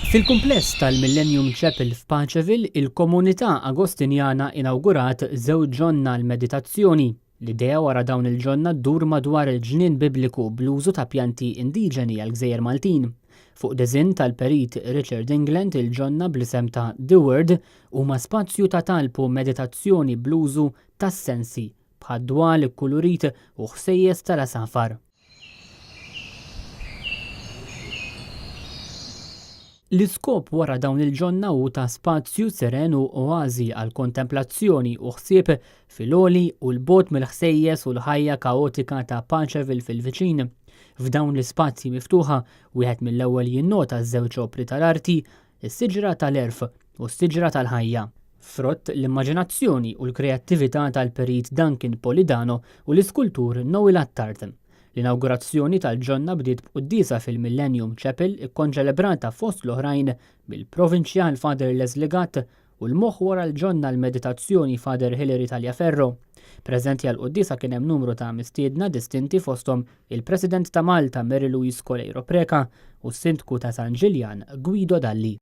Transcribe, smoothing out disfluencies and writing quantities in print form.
Fil-kumpless tal-Millennium Chapel f'Paceville, il-komunità Agostinjana inawgurat żewġ ġonna għall-meditazzjoni. L-idea wara dawn il-ġonna ddur madwar il-ġnien Bibliku bl-użu ta' pjanti indiġeni għall-gżejjer Maltin. Fuq disinn tal-Perit Richard England il-ġonna bl-isem ta' The Word huma spazju ta' talb u meditazzjoni bl-użu tas-sensi bħad-dwal ikkulurit u ħsejjes tal-għasafar. L-iskop wara dawn il-ġonna hu ta' spazju seren u oażi għal kontemplazzjoni u ħsieb fil-għoli u 'l bogħod mill-ħsejjes u l-ħajja kaotika ta' Paceville fil-viċin. F'dawn l-ispazji miftuħa, wieħed mill-ewwel jinnota ż-żewġ opri tal-arti, is-Siġra tal-Għerf u s-Siġra tal-Ħajja, frott l-immaġinazzjoni u l-kreattività tal-Perit Duncan Polidano u l-iskultur Noel Attard. L-inawgurazzjoni tal-ġonna bdiet b'quddiesa fil-Millennium Chapel ikkonċelebrata fost l-oħrajn mill-Provinċjal Father Leslie Gatt u l-moħħ wara l-ġonna l-meditazzjoni Father Hilary Tagliaferro. Preżenti għall-quddiesa kien hemm numru ta' mistiedna distinti fosthom il-President ta' Malta Mary Louise Coleiro Preca u s-Sindku ta' San Ġiljan Guido Dalli.